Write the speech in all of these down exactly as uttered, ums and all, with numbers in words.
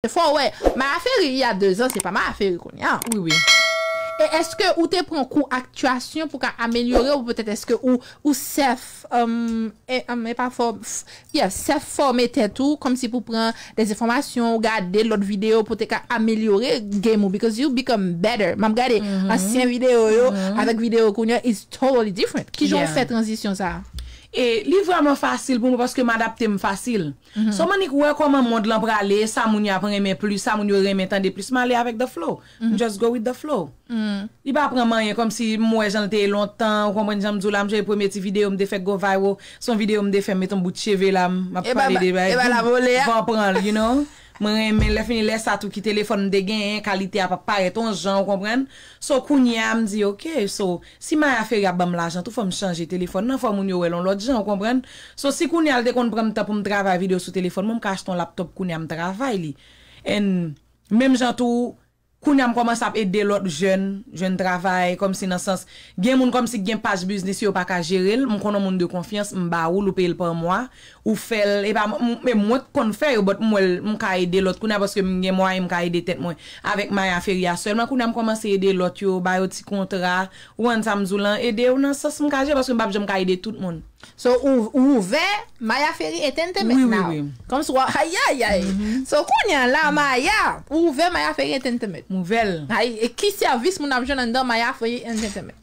Fò w wè, Maya Ferry, il y a deux ans, se pa Maya Ferry kounye a. Wi, wi. E èske ou te pran kou aktyasyon pou ka amelyore w, petèt èske ou, ou self, um, e, um, e pa fò, f- yeah, self fòme tèt ou, kòmsi pou pran de enfòmasyon, ou gade lòt videyo pou te ka amelyore game ou, because you become better. M ap gade ansyen videyo yo avèk videyo kounye a, is totally different. Kijan w Yeah. fè tranzisyon sa a? E li vrèman fasil pou mwen paske m adapte m fasil. So m annik wè kòman mond lan prale, sa moun yo ap renmen plis, sa moun yo renmen tande plis, m ale avèk the flow. M just go with the flow. Li pa pran m anyen kòmsi m wè jan l te ye lontan, ou konprann jan m di w la, m sonje premye ti videyo m te fè k go viral, se yon videyo m te fè m met yon bout cheve la, m ap E ba- pale de e ba la vole a. Van pran l, you know. Mwen renmen lè fini lè sa tou ki telefòn m te genyen, kalite a p ap parèt yon jan, ou konprann. So kounye a m di ok, so si Maya Ferry ap ban m lajan tou fò m chanje telefòn nan, fò moun yo wè l yon lòt jan, ou konprann. So si kounye a l te konn pran m tan pou m travay videyo sou telefòn mwen, m ka achte yon laptop kounye a m travay li. And menm jan tou kounye a m kòmanse ap ede lòt jèn jwenn travay, kòmsi nan sans gen moun kòmsi ki gen paj biznis yo pa ka jere l, m konn yon moun de konfyans, m ba ou l, ou peye l pa mwa, ou fè l, e pa m- m- e mwen k konn fè yo, but m wè l, m ka ede lòt kounye a paske m gen mwayen m ka ede tèt mwen avèk Maya Ferry a sèlman. Kounye a m kòmanse ede lòt yo, ba yo ti kontra, ou konn sa m di w lan, ede yo nan sans m ka jere paske m p ap janm ka ede tout moun. So ou, ou ouvè Maya Ferry Entertainment Wi, wi, now. Wi. Kòmsi w ap ayayay. So kounye a la Maya, ou ouvè Maya Ferry Entertainment. M ouvè l. Ay, e ki sèvis moun ap jwenn anndan Maya Ferry Entertainment?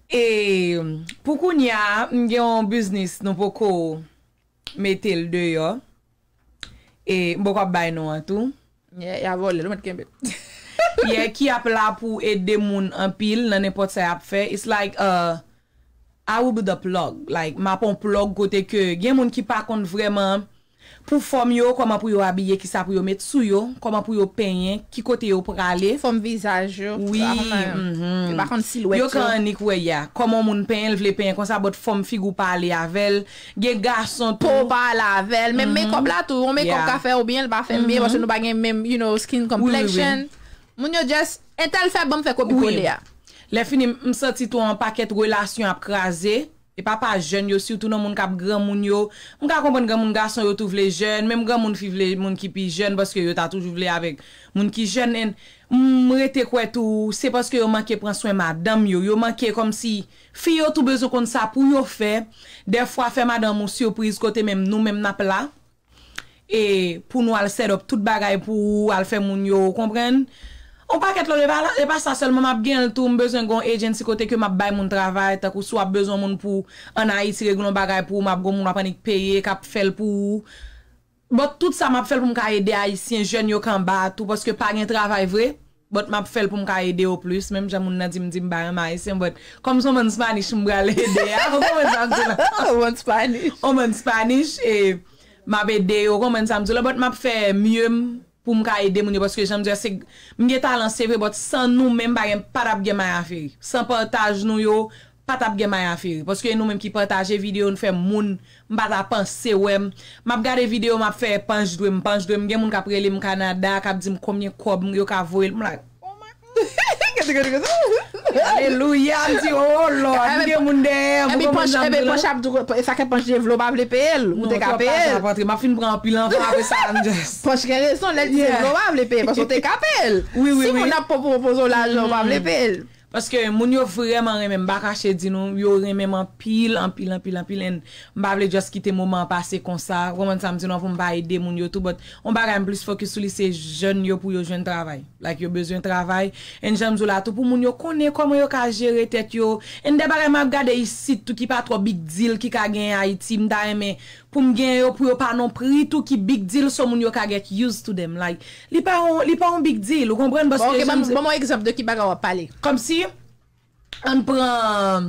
E pou kounye a, m gen yon biznis nou poko mete l deyò. E m poko ap bay non an tou. Yeah, y a vòlè l, ou mèt kenbe. Yeah, ki ap la pou ede moun anpil nan nenpòt sa y ap fè. It's like uh, I will be the plug. Like, m ap on plug kote ke gen moun ki pa konn vrèman pou fòm yo, kòman pou yo abiye, kisa pou yo met sou yo, kòman pou yo penyen, ki kote yo prale. Fòm vizaj yo. Wi, Yo pa konn silwèt yo ka annik wè ya. Kòman moun penyen, l vle penyen konsa, but fòm figi w pale avè l. Gen gason tou. Po pale avè l. Menm makeup la tou, yon makeup Yeah. ka fè ou byen, l pa fè m byen, paske nou pa gen menm, you know, skin complexion. Moun yo just, entèl fè bon, m fè kopi kole a. Lè fini, m santi tou yon pakèt relasyon ap kraze. E pa pa jèn yo, sitou nan moun k ap granmoun yo. M ka konprann granmoun gason yo tou vle jèn, menm granmoun fi vle moun ki pi jèn, paske yo ta toujou vle avèk moun ki jèn. And m rete kwè tou, se paske yo manke pran swen madanm yo. Yo manke kòmsi fi yo tou bezwen konn sa pou yo fè. Dèfwa fè madanm ou sipriz kote menm nou menm n ap la. E pou nou al set up tout bagay pou ou, al fè moun yo konprann. On pakèt lòt, e pa, e pa sa sèlman m ap gen l tou, m bezwen gon agency kote ke m ap bay moun travay, tankou si w ap bezwen moun pou ann Ayiti regle yon bagay pou ou, m ap gon moun w ap annik peye, k ap fè l pou ou. But tout sa m ap fè l pou m ka ede ayisyen jèn yo k anba a tou, paske pa gen travay vre. But m ap fè l pou m ka ede yo plis. Menm jan moun nan di m, di m pa renmen ayisyen, but kòm se yon bann Spanish m pral ede a, ou konprann sa m di la? One Spanish. On bann Spanish, e m ap ede yo, ou konprann sa m di la? But m ap fè mye m pou m ka ede moun yo, paske jan m di a, se, m gen talan, se vre, but san nou menm, pa gen, pa t ap gen Maya Ferry. San pataj nou yo, pa t ap gen Maya Ferry. Paske nou menm ki pataje videyo, nou fè moun, m pa ta panse wè m. M ap gade videyo, m ap fè panch dwe m, panch dwe m. Gen moun k ap rele m Kanada, k ap di m konbyen kòb yo ka voye l. M like, oh my God. Alelouya, m di, oh Lord, m gen moun dèyè m. Epi Ou konprann panch, sa m epi di la? Panch ap di, sa ke Panch di vle w pa vle peye l, ou Non, te ka twòp peye lajan l. Ap rantre. M ap fin pran anpil anfan apre sa, I'm just. Panch gen rezon, lè l di se Yeah. vle w pa vle peye, paske w te ka peye l. Wi, wi, Si wi. Moun ap pwopoze w lajan, w pa vle peye l. Paske moun yo vrèman renmen m, m pa kache di nou, yo renmen m anpil, anpil, anpil, anpil, and m pa vle just kite moman an pase konsa, ou konprann sa m di nou, pou m pa ede moun yo tou, but yon bagay m plis focus sou li se jèn yo pou yo jwenn travay, like yo bezwen travay, and jan m di w la tou pou moun yo konnen kòman yo ka jere tèt yo, and de bagay m ap gade isit tou ki pa twò big deal ki ka genyen Ayiti, m ta renmen pou m gen yo, pou yo pa nan pri tou ki big deal, so moun yo ka get used to them. Like, li pa yon, li pa yon big deal, ou konprann? Bon, Paske ok, jan ban m di- ban m yon egzanp de ki bagay w ap pale. Kòmsi, ann pran,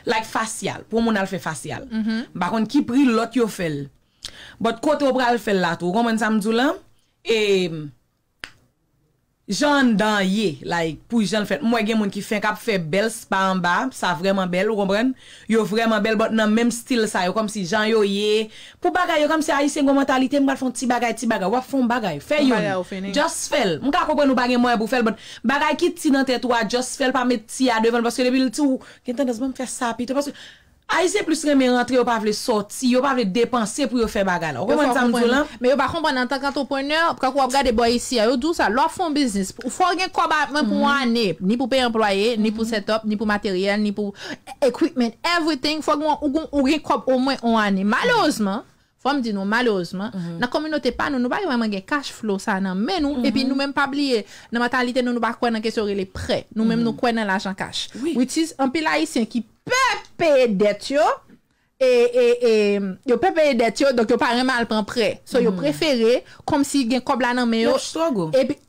like, fasyal, pou moun al fè fasyal. M pa konn ki pri lòt yo fè l. But kote w pral fè l la tou, ou konprann sa m di w lan? E jan anndan an ye, like, pou jan l fèt. M wè gen moun ki fenk ap fè bèl spa anba, sa vrèman bèl, ou konprann? Yo vrèman bèl, but nan menm stil sa, yo kòmsi jan yo ye. Pou bagay yo, kòmsi ayisyen gon mantalite, m pral fè yon ti bagay, ti bagay. W ap fè yon bagay, fè Yon youn. Bagay ou fini. Just fè l. M ka konprann ou pa gen mwayen pou fè l, but bagay ki ti nan tèt ou a, just fè l, pa met ti a devan l, paske depi l ti ou gen tandans ban m fè sa pito, paske Ayisyen plis renmen rantre, yo pa vle sòti, yo pa vle depanse pou yo fè bagay la. Ou konprann sa m di w la? Men yo pa konprann antanke antreprenè, kankou w ap gade bò isi a, yo di w sa, lè w ap fè yon biznis, fò w gen kòb a men pou yon ane, ni pou peye anplwaye, ni pou set up, ni pou materyèl, ni pou equipment, everything, fò w gen, ou gen kòb omwen yon ane. Malerezman, fò m di nou, malerezman, nan kominote pa nou, nou pa vrèman gen cash flow sa nan men nou, epi nou menm pa bliye, nan mantalite nou, nou pa kwè nan kesyon rele prè. Nou menm nou kwè nan lajan cash. Which is, anpil Ayisyen ki pè peye dèt yo, e, e, e, yo pè peye dèt yo, donk yo pa renmen al pran prè. So, yo prefere, kòmsi gen kòb la nan men yo, epi,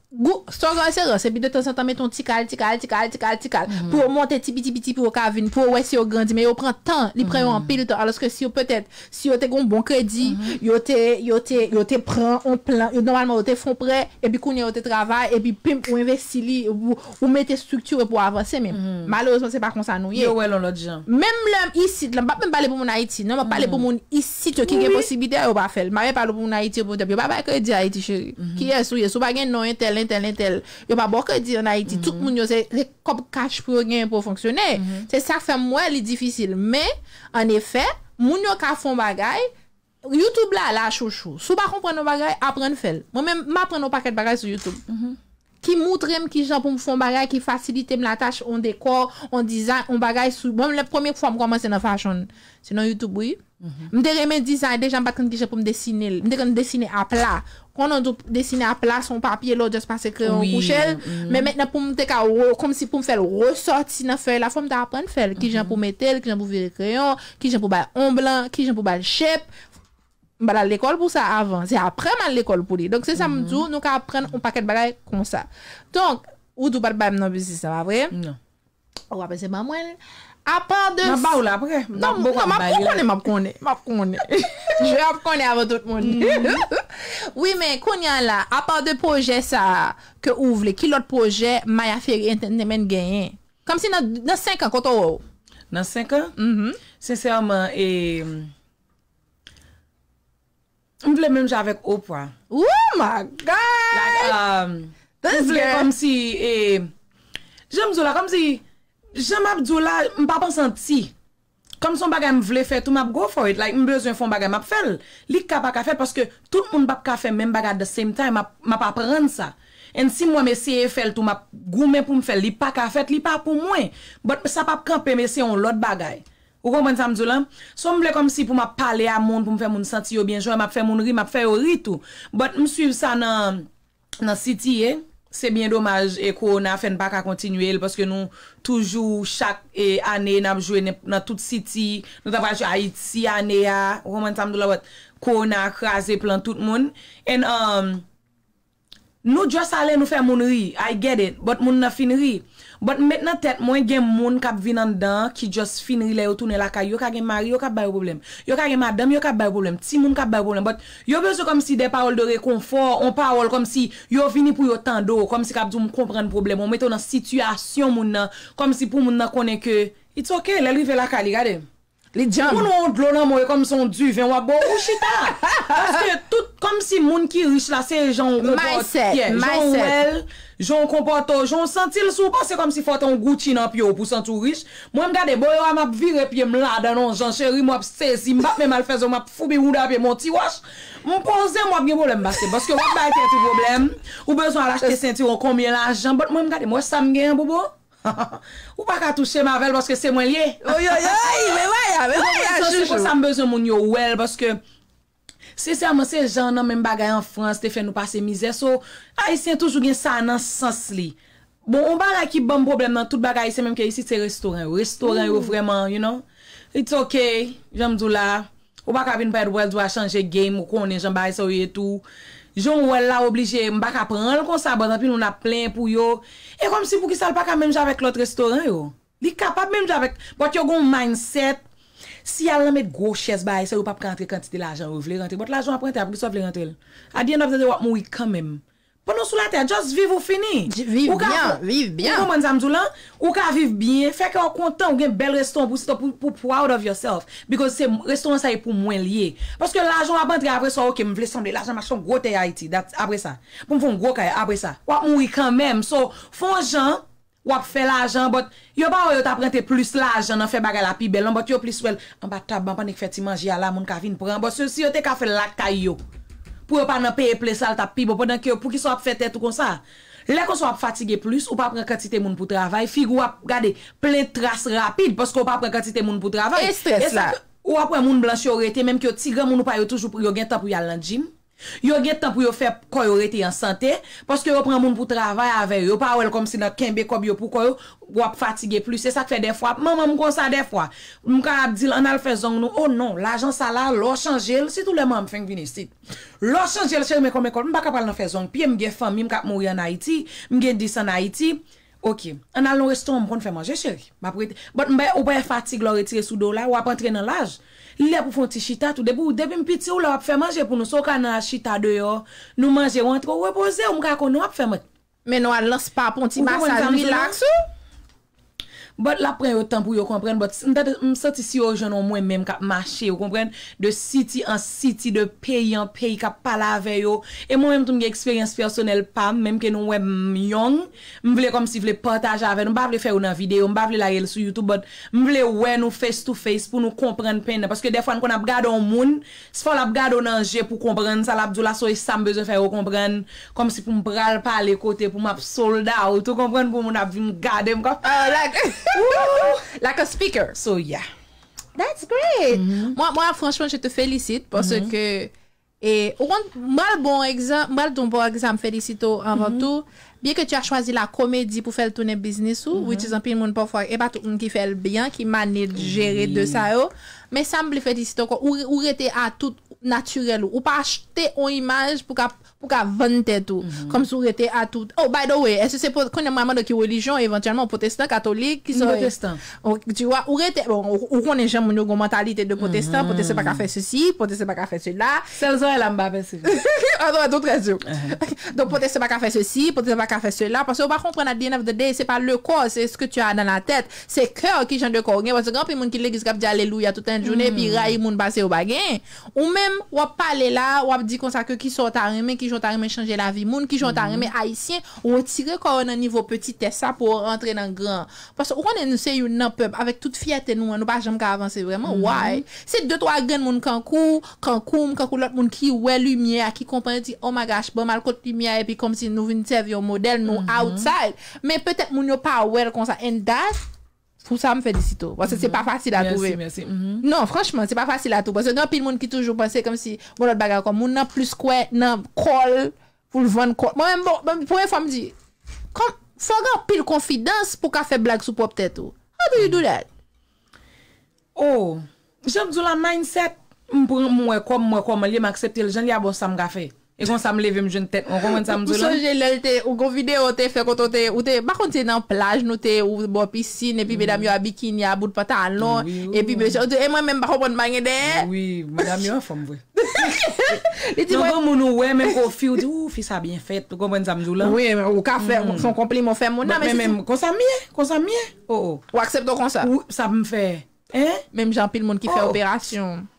struggle se rans, epi de tanzantan mete yon ti kal, ti kal, ti kal, ti kal, ti kal, pou yo monte ti piti piti, pou yo ka vin, pou yo wè si yo grandi, men yo pran tan, li pran yo anpil tan, alòske si yo petèt, si yo te gen yon bon kredi, yo te, yo te, yo te pran yon plan, yo, nòmalman yo te fè yon prè, epi kounye a yo te travay, epi pim, ou envesti li, ou, ou mete estriktire pou avanse, men malerezman, se pa konsa nou ye. Yo wè l yon lòt jan. Menm lè isit la, m p ap menm pale pou moun Ayiti, non, m ap pale pou moun isit yo ki gen posiblite a, yo pa fè l. M pa menm pale pou moun Ayiti yo, pou yo pa bay kredi Ayiti, cheri. Kiyès ou ye? Si w pa gen non entèl, entèl, entèl, yo pa ba w kredi ann Ayiti. Tout moun yo, se, se kòb kach pou yo genyen pou yo fonksyone. Se sa k fè m wè li difisil. Men, annefè, moun yo ka fè yon bagay, YouTube la la, chouchou. Si w pa konprann yon bagay, aprann fè l. Mwen menm, m aprann yon pakèt bagay sou YouTube. Ki moutre m kijan pou m fè yon bagay, ki fasilite m latach, yon dekò, yon dizay, yon bagay sou. Mwen menm, lè premye fwa m kòmanse nan fashion, se nan YouTube, wi. M te renmen dizay deja, m pa t konn kijan pou m desine l. M te konn desine apla. Konnen w di w desine apla sou yon papye, lè w just pase kreyon w kouche l. Men mentnan pou m te ka, re- kòmsi pou m fè l resòti nan fèy la, fò m ta aprann fè l. Kijan pou mete l, kijan pou vire kreyon, kijan pou bay onb lan, kijan pou bay l shape. M pa t al lekòl pou sa avan. Se apre m al lekòl pou li. Donk, se sa m di w, nou ka aprann yon pakèt bagay konsa. Donk, ou di w pa t bay m nan biznis la, pa vre? Non. Ou pa panse m pa mwen? Apa de. M ap ba w l apre. M ap, non, non, m ap konnen, m ap konnen, m ap konnen. Je ap konnen avan tout moun. Wi, men kounye a la, apa de pwojè sa a ke ou vle, ki lòt pwojè Maya Ferry Entertainment genyen? Kòmsi nan, nan senk an, kote w wè w? Nan senk an? Sensèman, e, m vle menm jan avèk Oprah. Oh my God! Like, um, m vle kòmsi, e, jan m di w la, kòmsi, jan m ap di w la, m p ap santi. Kòm se yon bagay m vle fè tou, m ap go for it. Like, m bezwen fè yon bagay, m ap fè l. Li ka pa ka fèt paske tout moun p ap ka fè menm bagay at the same time. M ap, m ap aprann sa. And si mwen m eseye fè l tou, m ap goumen pou m fè l, li pa ka fèt, li pa pou mwen. But sa p ap kanpe m eseye yon lòt bagay. Ou konprann sa m di w lan? So, m vle kòmsi pou m ap pale a moun, pou m fè moun santi yo byen jwe, m ap fè moun ri, m ap fè yo ri tou. But m swiv sa nan, nan C T A. Se byen domaj, e, kowona fè n pa ka kontinye l, paske nou toujou, chak, e, ane, n ap jwe nan, nan tout city. Nou ta pral jwe Ayiti ane a. Ou konprann sa m di w la? But kowona kraze plan tout moun. And, um, Nou just ale, nou fè moun ri. I get it. But moun nan fin ri. But m met nan tèt mwen, gen moun k ap vin anndan an ki just fin ri, lè yo tounen lakay yo, yo ka gen mari yo k ap ba yo pwoblèm. Yo ka gen madanm yo k ap ba yo pwoblèm. Timoun k ap ba yo pwoblèm. But yo bezwen kòmsi de pawòl de rekonfò, yon pawòl kòmsi yo vini pou yo tande w, kòmsi k ap di w m konprann pwoblèm ou, mete w nan sitiyasyon moun nan, kòmsi pou moun nan konnen ke it's ok, lè l rive lakay li, gade. Li djanm. Moun wè yon dlo nan men w, e kòmsi yon diven w ap bwè, ou chita. Paske tout, kòmsi moun ki rich la, se jan w konpòte, yeah, jan w wè l, jan w konpòte w, jan w santi l sou w, panse kòmsi fò w te yon Gucci nan pye w pou w santi w rich. Mwen, m gade boyo a, m ap vire pye m ladan l yon jan, cheri, m w ap sezi, m p ap menm al fè zo, m ap foubi wouda pye m yon ti wòch. M poze, m w ap gen pwoblèm pase, paske w ap bay tèt ou pwoblèm, ou bezwen al achte sentiwon konbyen lajan, but mwen, m gade, m wè sa m genyen, bobo. Ou pa ka touche m avè l paske se mwen l ye. Oyoyoy, men Maya, men Maya, so, se konsa m bezwen moun yo wè l, paske, sensèman, se jan nan menm bagay an Frans te fè nou pase mizè. So, Ayisyen toujou gen sa nan sans li. Bon, yon bagay ki ban m pwoblèm nan tout bagay Ayisyen, menm ke isit, se restoran yo. Restoran yo vrèman, you know, it's ok, jan m di w la, Ou pa ka vin parèt wè l di w a chanje game, ou konnen jan bagay sa yo ye tou. Jan w wè l la, oblije, m pa ka pran l konsa, but anpil moun ap plenyen pou yo. E kòmsi poukisa l pa ka menm jan avèk lòt restoran yo? Li kapab menm jan avèk, but yo gen yon mindset, si y al nan met gwo chèz bagay sa, yo p ap ka rantre kantite lajan yo vle rantre, but lajan w ap rantre a, poukisa w vle rantre l? At the end of the day, w ap mouri kanmenm. Pandan w sou latè, just viv ou fini. Viv byen, viv byen. Ou konprann sa m di w lan? Ou ka viv byen, fè kè w kontan, ou gen bèl restoran pou sito, pou, pou proud of yourself. Because se restoran sa e pou mwen l ye. Paske lajan w ap antre apre sa, ok, m vle sanble lajan m achte yon gwo tè Ayiti, that, apre sa. Pou m fè yon gwo kay, apre sa. W ap mouri kanmenm. So, fè yon jan, w ap fè lajan, but yo pa wè yo t ap rantre plis lajan nan fè bagay la pi bèl, non, but yo plis wè l anba tab, anba nèg fè ti manje a la, moun ka vin pran, but si yo te ka fè l lakay yo, pou yo pa nan peye plen sa, l t ap pi bon, pandan ke yo, poukisa w ap fè tèt ou konsa? Lè konsa w ap fatige plis, ou pa pran kantite moun pou travay, figi w ap gade plen tras rapid, paske w pa pran kantite moun pou travay. E strès la. Ou ap wè moun blanch yo rete, menm ke yo ti granmoun ou pa yo toujou, yo gen tan pou y al nan gym. Yo gen tan pou yo fè kò yo rete an sante, paske yo pran moun pou travay avè yo. Yo pa wè l kòmsi nan kenbe kòb yo pou kò yo, w ap fatige plis. Se sa k fè dèfwa, manman m konsa dèfwa. M ka ap di l, ann al fè zong nou. O non, lajan sa la, lè w chanje l, sitou lè manman m fenk vin isit. Lè w chanje l, cheri, men kòm ekòl, m pa ka pral nan fè zong pye, m gen fanmi m k ap mouri ann Ayiti, m gen dis ann Ayiti. Oke, ann al nan restoran, m konn fè manje, cheri. M ap rete. But m bay, ou bay fatig lè w retire sou do w la, w ap antre nan laj. Li lè pou fè yon ti chita tou. Depi, depi m piti, ou lè w ap fè manje pou nou. So w ka nan chita deyò, nou manje, w antre, w repoze w, m ka konnen w ap fè manje. Men nou al nan spa pou yon ti masaj rilaks ou. But l ap pran yo tan pou yo konprann, but m tande, m santi si yo jwenn yon mwen menm k ap mache, ou konprann, de city an city, de peyi an peyi, k ap pale avè yo. E mwen menm tou m gen eksperyans pèsonèl pa m, menm ke nou wè m young, m vle kòmsi vle pataje avè nou, m pa vle fè yo nan videyo, m pa vle lage l sou YouTube, but m vle wè nou face to face pou nou konprann pen nan, paske dèfwa n konn ap gade yon moun, se fò l ap gade w nan je pou konprann sa l ap di w la, so e sa m bezwen fè yo konprann, kòmsi pou m pral pale kote pou m ap sold out, ou konprann, pou moun ap vin gade m kòm, like, like a speaker. So yeah. That's great. Mwen, mwen, franchman, je te félicite parce que, e, ou konn, m pral bon egzanp, m pral ton bon egzanp, felisite w anvan tou. Bien que tu as choisi la comédie pou fè l tounen biznis ou, which is anpil moun pafwa, e pa tout moun ki fè l byen, ki manage, jere de sa yo. Men sa m vle felisite w ankò, ou, ou rete a tout natirèl ou. Ou pa achte yon imaj pou ka pou ka vann tèt ou. Kòmsi ou rete a tout. Oh, by the way, èske se pou, konnen mwen mande ki relijyon, evantyèlman, pwotestan, katolik, ki sa? Pwotestan. Tu vois, ou rete, bon, ou, ou konnen jan moun yo gon mantalite de pwotestan, pwotestan pa ka fè sesi, pwotestan pa ka fè sela. Sèl zòrèy la m pa pèse. Antre tou trè di. Donk, pwotestan pa ka fè sesi, pwotestan pa ka fè sela, paske ou pa konprann at the end of the day, se pa le corps, c'est ce que tu as dans la tête. Se kè, ki jan de kè ou gen, paske gen anpil moun ki legliz k ap di alelouya tout en jounen, epi rayi moun pase yo pa gen. Ou menm, w ap pale la, w ap di konsa ke kisa w ta renmen, kijan w ta renmen chanje lavi moun, kijan w ta renmen Ayisyen retire kò yo nan nivo petitès sa pou yo rantre nan gran. Paske ou konnen nou se youn nan pèp, avèk tout fyète nou an, nou pa janm ka avanse vrèman. Why? Se de twa grenn moun kankou, kankou m, kankou lòt moun ki wè limyè a, ki konprann, di, "Oh my gosh, ban m al kot limyè a," epi kòmsi nou vin sèvi yon modèl, nou outside. Men petèt moun yo pa wè l konsa. And that Pou sa, m felisite w. Paske se pa fasil a twouve. Non, franchman, se pa fasil a twouve. Paske gen anpil moun ki toujou panse kòmsi gon lòt bagay ankò. Moun nan plis kwè nan kò l pou l vann kò l. Mwen menm, bon, premye fwa m di, kòm, fò w gen anpil konfidans pou w ka fè blag sou pwòp tèt ou. How do you do that? Oh, jan m di w la, mindset, m pran, m wè kò m, m wè kòman l ye, m aksepte l jan l ye a, bon, sa m ka fè. E konsa m leve m jwenn tèt mwen, w konprann sa m di w la? Ou sonje lè l te, ou gon videyo w te fè kote w te, ou te, m pa konn se nan plaj nou te, ou bò pisin, epi medam yo a bikini, a bout pantalon, epi mesye, e mwen menm m pa konprann m pa gen dèyè. Wi, medam yo anfòm vre. Li di mwen. Non, gon moun ou wè menm kou fi, ou di, ou, fi sa byen fèt, ou konprann sa m di w la? Wi, men ou ka fè, se yon konpliman w fè moun nan, men si menm, konsa m ye, konsa m ye, oh, oh. Ou aksepte w konsa? Ou, sa m fè. Hein? Menm jan anpil moun ki fè operasyon.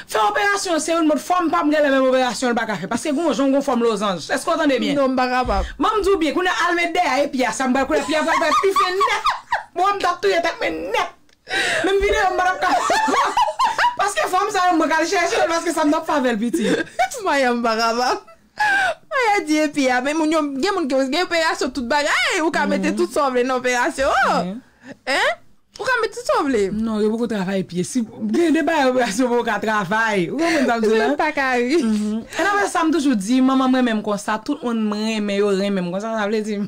Fè operasyon, se yon mòd fòm pa m genlè menm operasyon l pa ka fè. Paske gon jan w gon fòm lozanj. Èske w tande byen? Non, m pa kapab. Ban m di w byen, kounye a al met dèyè e pye a, sa m pral kounye a, pye a pral fè pi fen nèt. Bon, m t ap touye tèt mwen nèt. Menm videyo m pa t ap ka fè. Paske fòm sa yo mwen k al chèche l, paske sa m t ap fè avè l piti. Maya m pa kapab. Maya di e pye a, men moun yo, gen moun ki gen operasyon tout bagay, ou ka mete tout sa w vle nan operasyon. Oh! Hein? Ou ka met tout sa w vle. Non, yo poko travay pye. Si gen de bagay operasyon poko ka travay. Ou konprann sa m di w la? M pa ka ri. Ann apre sa, m toujou di, manman m renmen m konsa, tout moun m renmen yo renmen m konsa, sa vle di,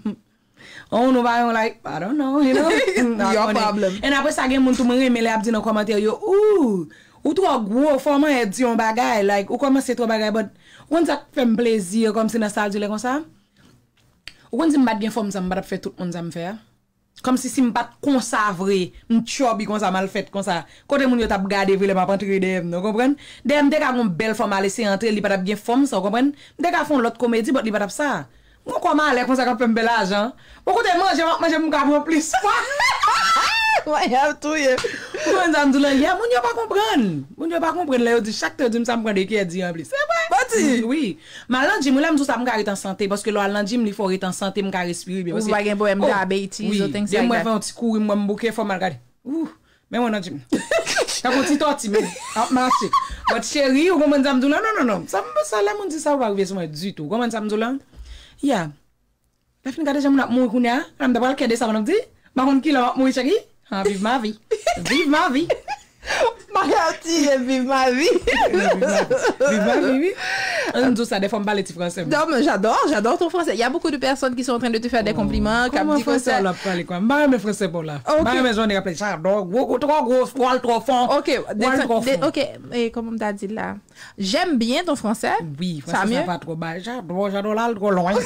on nou pa yon like, I don't know, you know? Your problem. Ann apre sa, gen moun tou m renmen lè y ap di nan kòmantè yo, ooh, ou twò gwo, fò w manyen di yon bagay, like, ou kòmanse twò bagay, but ou konn sa k fè m plezi, kòmsi nan sa l di lè konsa? Ou konn si m pa t gen fòm sa, m pa t ap fè tout moun sa m fè a? Kòmsi si m pa t konsa vre, m chubby konsa, mal fèt konsa, kote moun yo t ap gade vre lè m ap antre dèyè m nan, w konprann? Dèyè m te ka gon bèl fòm al eseye antre, li pa t ap gen fòm sa, w konprann? M te ka fè yon lòt komedi, but li pa t ap sa. M gon kò malè konsa k ap fè m fè lajan. Bon, kote manje m ap manje pou m ka pran plis pwa. Mwen ap touye. Ou konn sa m di w la, yè, moun yo pa konprann. Moun yo pa konprann lè yo di chak tan yo di m sa, m pran de kiyè di anplis. Se vre. Manti. Wi. M al nan gym, wi, lè m di w sa, m ka ret an sante, paske lè w al nan gym, li fè w ret an sante, m ka respire byen. Ou pa gen pwoblèm dyabetiz, ou things like that. Wi, demen mwen fè yon ti kouri, m wè m bouke, fò m al gade. Ou, men mwen nan gym. Tankou ti tòti, men, ap mache. But cheri, ou konprann sa m di w la? Non, non, non. Sa, sa lè moun di sa, ou pa rive sou mwen ditou. Ou konprann sa m di w la? Yeah. Lè fin gade jan moun ap mouri kounye a, la m ta pral kè de sa moun ap di. M pa konn kilè m ap mouri, Chucky. Ah, vive ma vie. Vive ma vie. Mwen ap tiye vive ma vie. Vive ma vie, wi. Ann di w sa, dèfwa m pale ti fransè. Non, mais j'adore, j'adore ton français. Il y a beaucoup de personnes qui sont en train de te faire des compliments, qui ap di fransè. Kòman fransè w la ap pale, kwa? M pa renmen fransè pa w la. M pa renmen jan w ap pale, j'adore, gwo, gwo, twò gwo, ou al twò fon. Ok, ou al twò fon. Ok, e, kòman m ta di l la? J'aime bien ton français. Wi, fransè sa pa twò bay. J'adore, j'adore, la, l twò lwen.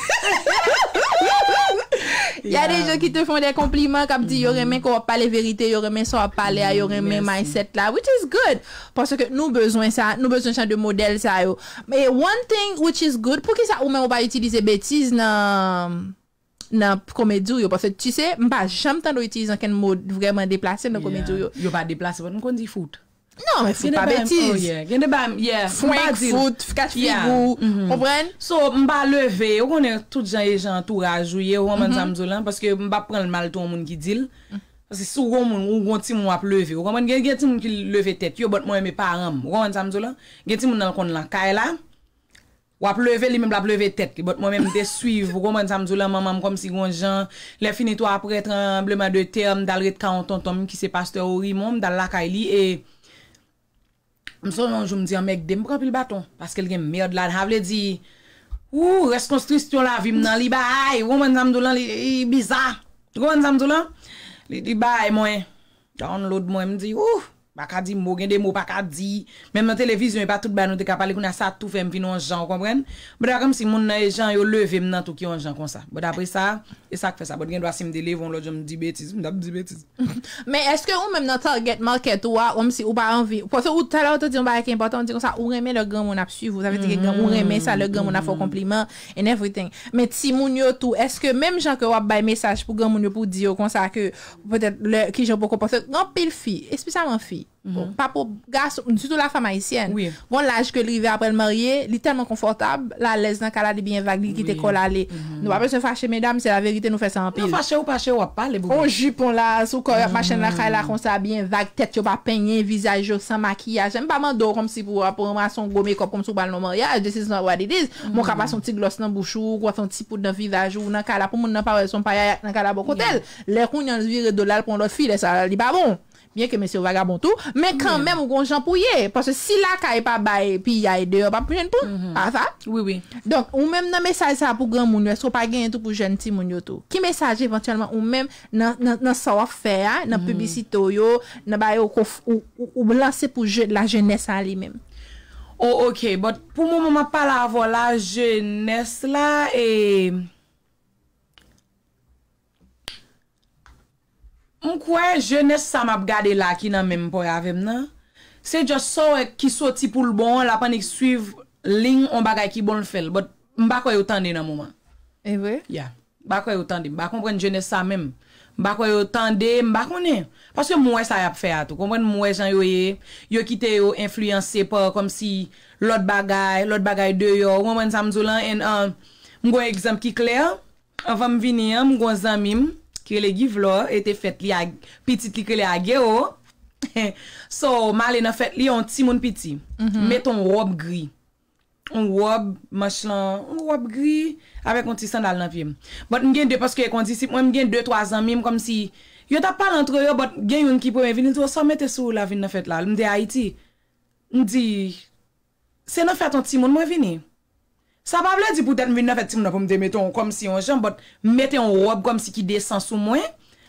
Il y a des gens qui te font des compliments, k ap di yo renmen kò w ap pale verite, yo renmen sa w ap pale a, yo renmen mindset la, which is good. Paske nou bezwen sa, nou bezwen jan de modèl sa yo. Men one thing which is good, poukisa ou menm ou pa itilize betiz nan nan komedi w yo, paske tu sais, m pa janm tande w itilize ankenn mo vrèman deplase nan komedi w yo. Yo pa deplase, but m konn di fout. Non, men fout pa betiz. Gen de bagay, oh yeah, gen de bagay, yeah, m pa di l. Frenk, fout, kach figi w, konprann? So, m pa leve, ou konnen tout jan e jan antouraj ou ye, ou konprann sa m di w lan, paske m pa pran l mal tou yon moun ki di l. Paske si w gon moun, ou gon timoun w ap leve, ou konprann? Gen, gen timoun ki leve tèt yo, but mwen menm e paran m, ou konprann sa m di w lan? Gen timoun nan l konn lan kay la, w ap leve, li menm l ap leve tèt li. But mwen menm, m te swiv, ou konprann sa m di w lan, manman m kòmsi gon jan. Lè fini tou, apre tranbleman de tè, m t al ret ka yon tonton m ki se pastè Orimon, m t al lakay li, e m sonje yon jou m di anmègde, m pran anpil baton, paske l gen mèd ladan. Sa vle di, ou, rès konstriksyon lavi m nan, li bay, ou konprann sa m di w lan, li, li biza. Ou konprann sa m di w lan? Li, li bay mwen, download mwen, m di, ou, pa ka di mo, gen de mo pa ka di. Menm nan televizyon, e pa tout bagay nou te ka pale, kounye a sa tou fè m vin yon jan, ou konprann? But a kòmsi moun nan e jan yo leve m nan tou ki yon jan konsa. But apre sa, e sa k fè sa. But gen dwa si m te leve yon lòt jan m di betiz, m t ap di betiz. Men èske ou menm nan target market ou a, kòmsi ou pa anvi, paske ou talè ou te di yon bagay ki enpòtan, ou di konsa, ou renmen lè granmoun ap swiv ou, sa vle di ke gran, ou renmen sa lè granmoun ap fè w konpliman and everything. Men timoun yo tou, èske menm jan ke w ap bay mesaj pou granmoun yo pou w di yo konsa ke petèt lè kijan poko, paske gen anpil fi, espesyalman fi, pa pou gason, sitou la femme haïtienne. Wi. Gon laj ke l rive apre l marye, li tèlman konfòtab, l alèz nan kay la, li byen vag, li kite kò l ale. Nou pa bezwen fache, medam, se la verite, nou fè sa anpil. Non, fache ou fache, w ap pale, boubou. On jipon la, sou kò, y ap mache nan kay la konsa, byen vag, tèt yo pa penyen, vizaj yo san makiyaj. M pa mande w kòmsi pou w ap ranmase yon gwo makeup kòmsi w pral nan maryaj, this is not what it is. Men w ka pase yon ti glòs nan bouch ou, ou ka fè yon ti poud nan vizaj ou, nan kay la, pou moun nan pa wè l se yon payaya k nan kay la bò kote l. Lè kounye a l vire do l al pran lòt fi, lè sa li pa bon. Byen ke mesye yo vagabon tou, men kanmenm ou gon jan pou ye. Paske si lakay pa bay piyay, deyò p ap jwenn pran. Pa sa? Wi, wi. Donk, ou menm nan mesaj sa pou granmoun yo, èske w pa genyen tou pou jèn timoun yo tou? Ki mesaj evantyèlman ou menm nan, nan, nan sa w ap fè a, nan piblisite w yo, nan bagay yo ke w, ou, ou, ou lanse pou je, lajenès la li menm? Oh, ok. But pou moman m ap pale avè w la, jenès la, e M kwè jenès sa m ap gade la ki nan menm pòy avè m nan, se just sa w wè ki soti pou l bon an, l ap annik swiv liy on bagay ki bon l fè l. But m pa kwè yo tande nan moman. E vre? Ya. M pa kwè yo tande. M pa konprann jenès sa menm. M pa kwè yo tande, m pa konnen. Paske m wè sa y ap fè a tou. Konprann, m wè jan yo ye. Yo kite yo enfliyanse pa kòmsi lòt bagay, lòt bagay deyò. Ou konprann sa m di w lan? And, uh, m gen yon egzanp ki klè. Anvan m vini an, m gon zanmi m ki rele Guy Vlore, e te fèt li a, pitit li k rele Ageo. So, m ale nan fèt li, yon timoun piti. M mete yon wòb gri. Yon wòb, manch lan, yon wòb gri, avèk yon ti sandal nan pye m. But m gen de, paske kondisip mwen, m gen de, twa zanmi m, kòmsi, yo t ap pale antre yo, but gen youn ki premye vini, li di, "O, sa w mete sou ou la vin nan fèt la?" M te Ayiti. M di, "Se nan fèt yon timoun mwen vini." Sa pa vle di poutèt m vin nan fèt timoun nan pou m te mete yon kòmsi yon jan, but m mete yon wòb kòmsi ki desan sou mwen.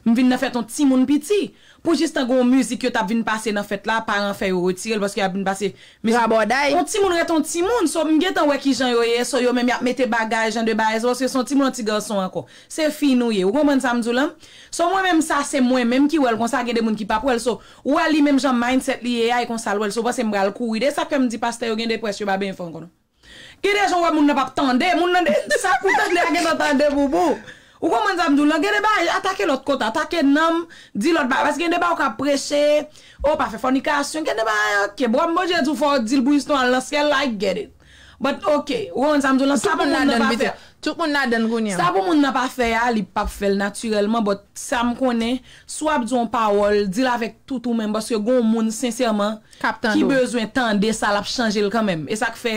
M vin nan fèt yon timoun piti. Pou jistan gen yon mizik yo t ap vin pase nan fèt la, paran fè yo retire l paske y ap vin pase mizik. Rabòday. Yon timoun ret yon timoun, so m gentan wè kijan yo ye, so yo menm y ap mete bagay, jan de bagay, so paske se yon timoun, yon ti gason ankò. Se fi nou ye, ou konprann sa m di w lan? So mwen menm sa, se mwen menm ki wè l konsa, gen de moun ki p ap wè l, so ou wè li menm jan mindset li ye a, e konsa l wè l, so w panse m pral kouri de sa k fè m di pastè yo gen de prèch yo pa benyen fè ankò non. Gen de jan w wè moun nan p ap tande, moun nan de, sa k pou tande a gentan tande boubou. Ou konprann sa m di w lan? Gen de bagay, atake lòt kote, atake nanm, di lòt bagay. Paske gen de bagay ou ka preche, ou pa fè fònikasyon, gen de bagay, ok, bon, Bondye di w fò w di l pou istwa an lan syèl la, I get it. But, ok, ou konprann sa m di w lan? Sa pou moun nan pa fè. Tout moun ladann kounye a. Sa pou moun nan pa fè a, li p ap fè l natirèlman, but sa m konnen, si w ap di yon pawòl, di l avèk tout ou menm, paske gen yon moun, sensèman, ki bezwen tande sa, l ap chanje l kanmenm. E sa k fè,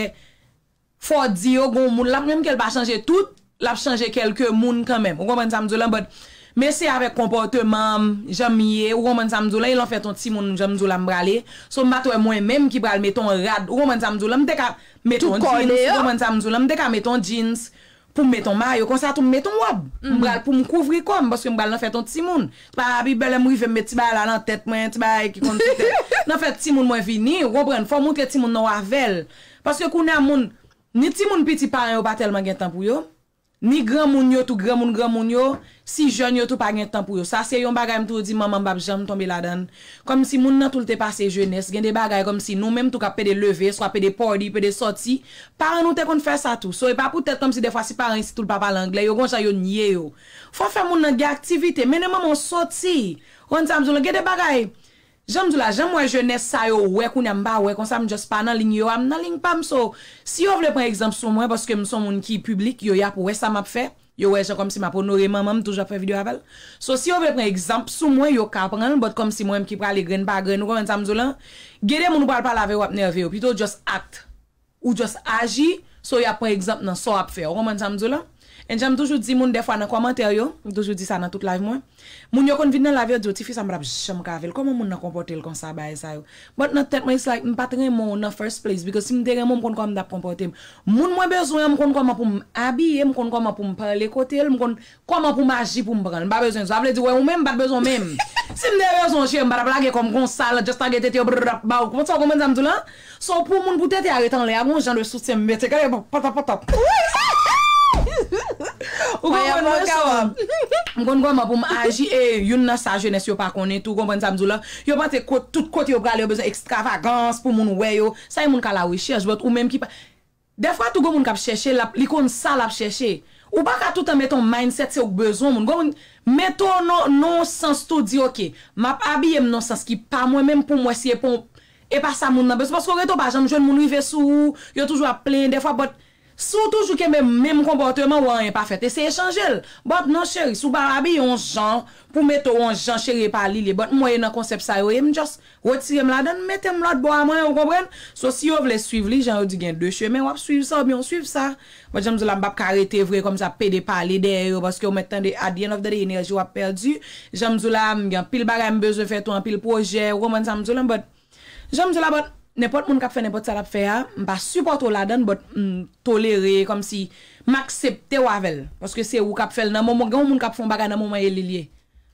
fò w di yo, gen yon moun, l ap, menm ke l pa chanje tout, l ap chanje kèlke moun kanmenm. Ou konprann sa m di w lan? But, men se avèk konpòteman m, jan m ye, ou konprann sa m di w lan? E lè w fèt yon timoun, jan m di w la, m prale. So, m pa t wè mwen menm ki pral mete yon rad, ou konprann sa m di w lan? M te ka mete yon jeans, ou konprann sa m di w lan? M te ka mete yon jeans, pou m mete yon mayo, konsa tou m mete yon wòb. M pral pou m kouvri kò m, paske m pral nan fèt yon timoun. Ti bagay la pi bèl, lè m rive, m met ti bagay la nan tèt mwen, ti bagay ki konn sou tèt. Nan fèt timoun mwen vini, ou konprann, fò w montre timoun nan w avè l. Paske kounye a moun, ni timoun piti paran yo pa tèlman gen tan pou yo, ni granmoun yo tou, granmoun granmoun yo, si jèn yo tou pa gen tan pou yo. Sa se yon bagay m toujou di manman m p ap janm tonbe ladan l. Kòmsi moun nan tou l te pase jenès, gen de bagay kòmsi nou menm tou k ap pede leve, swa pede party, pede sòti, paran nou te konn fè sa tou. So, e pa poutèt kòmsi defwa si paran isit ou l pa pale anglè, yo gon jan yo nye yo. Fò w fè moun nan gen aktivite, mennen manman w soti. Ou konn sa m di w lan, gen de bagay. Jan m di w la, jan m wè jenès sa yo wè kounye a, m pa wè konsa, m just pa nan liy yo a, m nan liy pa m. So, si yo vle pran egzanp sou mwen, paske m se yon moun ki piblik, yo y ap wè sa m ap fè. Yo wè jan kòmsi m ap onore manman m, toujou ap fè videyo avè l. So, si yo vle pran egzanp sou mwen, yo ka pran l, but kòmsi mwen menm ki prale grenn pa grenn, ou konprann sa m di w lan? Gen de moun ou pral pale avè yo, w ap nève yo. Pito w just act. Ou just aji, so y ap pran egzanp nan sa w ap fè. Ou konprann sa m di w lan? And jan m toujou di moun dèfwa nan kòmantè yo, m toujou di sa nan tout live mwen. Moun yo konn vin nan live yo di w, "Tifi sa m pa t ap janm ka avè l. Kòman moun nan konpòte l konsa, bagay sa yo?" But nan tèt mwen, it's like, m pa t renmen w nan first place, because si m te renmen w, m konn kòman m t ap konpòte m. Moun mwen bezwen an, m konn kòman pou m abiye, m konn kòman pou m pale kote l, m konn kòman pou m aji pou m pran l. M pa bezwen sa. Sa vle di, wè, ou menm, m pa t bezwen w menm. Si m te bezwen w, cheri, m pa t ap lage kò m konsa, la, just lage tete yo, brrr, ap ba w. Kòman sa, w konprann sa m di w lan? So, pou moun pou tete a ret anlè a, gon jan de soutyen m mete, gade, patap, patap. Ou konprann mwen, so, m konn kòman pou m aji, e youn nan sa jenès yo pa konnen tou, konprann sa m di w lan? Yo panse ko-, tout kote yo prale, yo bezwen ekstravagans pou moun wè yo. Sa e moun k a la rechèch, but ou menm ki pa, dèfwa tou gon moun k ap chèche, l ap, li konn sa l ap chèche. Ou pa ka toutan met yon mindset se ou k bezwen moun. Gon moun, mete w nan, nan yon sans tou di, "Ok, m ap abiye m nan yon sans ki pa mwen menm pou m wè si e pa yon, e pa sa moun nan bezwen." Paske w rete w pa janm jwenn moun rive sou ou, yo toujou ap plenyen dèfwa, but si w toujou kenbe menm konpòteman w, anyen pa fèt. Eseye chanje l. But non, cheri, si w pa abiye yon jan, pou mete w yon jan, cheri, e pa li l ye. But m wè e nan konsèp sa yo ye, m just retire m ladan l, mete m lòt bò a mwen, ou konprann? So, si yo vle swiv li, jan yo di gen de chemen, w ap swiv sa oubyen w swiv sa. But jan m di w la, m p ap ka rete vre kòmsi ap pede pale dèyè yo, paske w mèt tande, at the end of the day, enèji w ap pèdi. Jan m di w la, m gen anpil bagay m bezwen fè tou, anpil pwojè, ou konprann sa m di w la, but jan m di w la, but nenpòt moun k ap fè nenpòt sa l ap fè a, m pa sipòte w ladan l, but m tolere, kòmsi m aksepte w avè l. Paske se ou k ap fè l nan moman, gen yon moun k ap fè yon bagay nan moman e li l ye.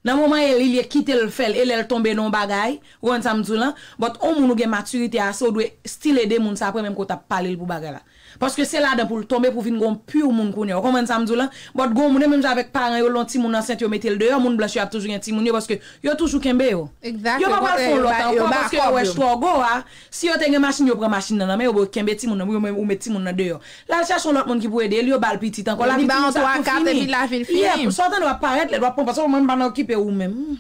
Nan moman e li l ye, kite l fè l, e lè l tonbe nan yon bagay, ou konprann sa m di w lan, but yon moun ou gen matirite a, se ou dwe still ede moun sa apre menm ke w t ap pale l pou bagay la. Paske se ladan pou l tonbe, pou vin gon pur moun kounye a. Ou konprann sa m di w lan? But gon moun, e menm jan avèk paran yo, lè yon timoun ansent, yo mete l deyò, moun blanch yo ap toujou gen timoun yo, paske yo toujou kenbe yo. Yo pa pral fè yon lòt ankò, paske yo wè struggle a. Si yo te gen machin, yo pran machin nan nan men yo, yo kenbe timoun nan, ou, ou met timoun nan deyò. L al chache yon lòt moun ki pou ede l, yo ba l pitit ankò, lavi timoun sa tou fini. Li ba yon twa kat epi lavi l fini. Yeah, sa w tande w ap parèt lèd, w ap pran, paske mwen m pa nan okipe ou menm.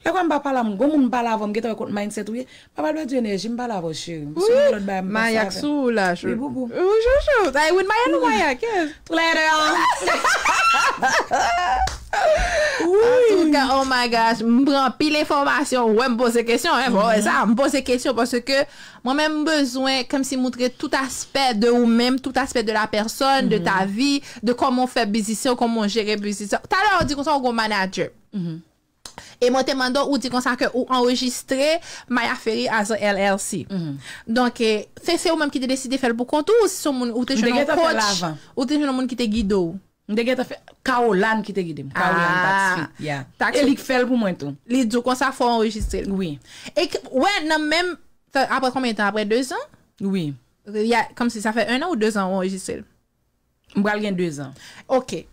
Lè kwa m pa pale a moun, gon moun m pale avè w, m gentan wè kot mindset ou ye. Pa pral pèdi enèji, m pale avè w, cheri. M sou yon lòt bagay, m panse avè w. Mayak sou ou la, chou. Wi, boubou. Ou chouchou. Ay, wi, mayak nou mayak, yes. Tou lè de an. Antouka, oh my gosh, m pran anpil enfòmasyon. Wè, m poze kesyon, hein, bon, wè sa, m poze kesyon paske mwen menm m bezwen kòmsi montre tout aspè de ou menm, tout aspè de la personne, de ta vie, de kòman w fè biznis ou, kòman w jere biznis ou. Talè w di konsa w gon manager. E mwen te mande w, ou di konsa ke ou anrejistre Maya Ferry as a L L C. Donk, eh, se, se ou menm ki te deside fè l pou kont ou, ou se yon moun, ou te jwenn yon coach, ou te jwenn yon moun ki te gide w? M te gentan fè, Caroline ki te gide m. Caroline Taxfit, yeah. E li k fè l pou mwen tou. Li di w konsa fò w anrejistre l. Wi. E k-, wè, nan menm, apre konbyen tan? Apre de zan? Wi. Ya, kòmsi sa fè en an ou de zan ou anrejistre l? M pral gen de zan. Ok.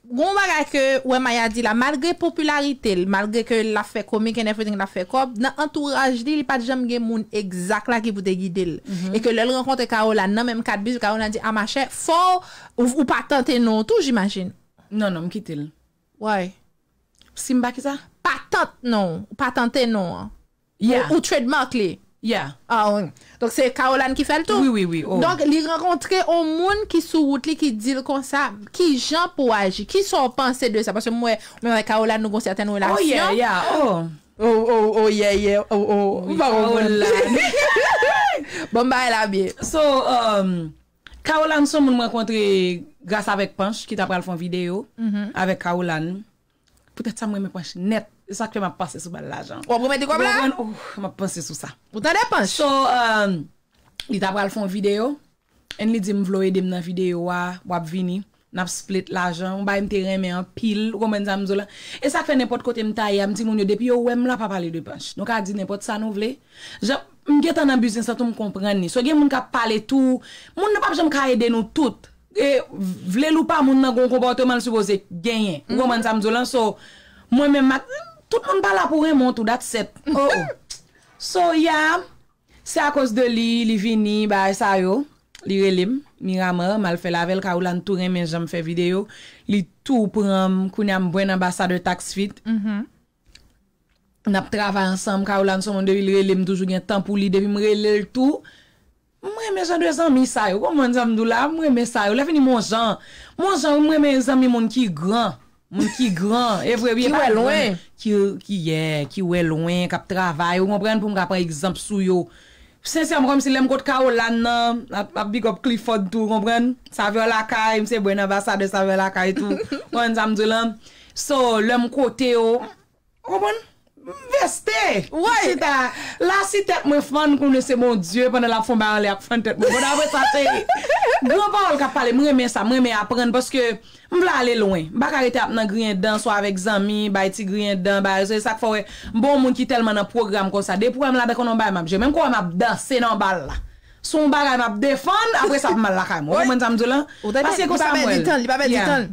Gon bagay ke, wè, Maya di la, malgre popilarite l, malgre ke l ap fè komik and everything, l ap fè kòb, nan antouraj li, li pa t janm gen moun egzak la ki pou te gide l. E ke lè l rankontre Caroline, nan menm kad biznis, Caroline di, "A, machè, fò w, ou, ou pa tante non tou, jimajin." Non, non, m kite l. Why? Si m pa ki sa? Patant non, patante non an. Yeah. Ou, ou trademark li. Yeah. Ah, wi. Donk se Caroline ki fè l tou. Wi, wi, wi. Oh. Donk li rankontre yon moun ki sou wout li ki di l konsa, ki jan pou aji, ki sa w panse de sa? Paske mwen, mwen wè Caroline nou gon sèten Oh, relasyon. Yeah, yeah. Oh. Oh, oh, oh, yeah, yeah. Oh, oh. M pa konprann. Caroline. Bon, bay la byen. So, um, Caroline se yon moun mwen rankontre gras avèk Panch ki ta pral fè yon videyo avèk Caroline. Poutèt sa mwen renmen Panch nèt. Se sa k fè m ap panse sou bal lajan. W ap remete kòb la? Konprann? Oh, m ap panse sou sa. Ou tande Panch? So, um, li ta pral fè yon videyo. And li di m vle w ede m nan videyo a, w ap vini. N ap split lajan. Yon bagay m te renmen anpil. Ou konprann sa m di w la? E sa k fè nenpòt kote m ta ye a, m di moun yo, depi yo wè m la, pa pale de Panch. Nou ka di nenpòt sa nou vle. Jan, m gentan nan biznis lan tou, m konprann li. So gen moun k ap pale tou. Moun nan p ap janm ka ede nou tout. E, vle l ou pa, moun nan gon konpòteman l sipoze genyen. Ou konprann sa m di w lan? So, mwen menm, m ak, tout moun pa la pou renmen w tou, that's it. Oh, oh. So, yeah, se akoz de li, li vini, bagay sa yo. Li rele m, Miramar, m al fè l avè l, Caroline tou renmen jan m fè videyo. Li tou pran m, kounye a m brand ambassador Tax Fit. N ap travay ansanm, Caroline se yon moun depi l rele m toujou gen tan pou li, depi m rele l tou. M renmen jan de zanmi sa yo, konprann sa m di w la, m renmen sa yo. Lè fini m on jan, m on jan, m renmen zanmi moun ki gran, moun ki gran, e vre wi, Ki pa wè gran, lwen. Ki, ki, yeah, ki wè lwen, k ap travay, ou konprann, pou m ka pran egzanp sou yo. Sensèman, kòmsi lè m kot Caroline nan, ap, ap big up Clifford tou, ou konprann? Savè lakay, m se brand ambassador Savè lakay tou. Konprann sa m di w lan? So, lè m kote yo, ou konprann? M veste. Woy. Chita, la si tèt mwen fann, konnen se Bondye, pandan l ap fè yon bagay anlè ak fann tèt mwen. Bon, apre sa, se gran pawòl k ap pale. M renmen sa, m renmen aprann, paske m vle ale lwen. M pa ka rete ap nan griyen dan, swa avèk zanmi, bay ti griyen dan, bay, se sa k fè w wè, m pa yon moun ki tèlman nan pwogram konsa. Depi w wè m ladan, konnen yon bagay m ap jere. Menm kou w wè m ap danse nan bal la. Se yon bagay m ap defann, apre sa ap mal lakay mwen. Ou konprann sa m di w lan? Ou tande? Paske Li pa konsa m wè pèdi l. Tan, li pa pèdi Yeah. Tan.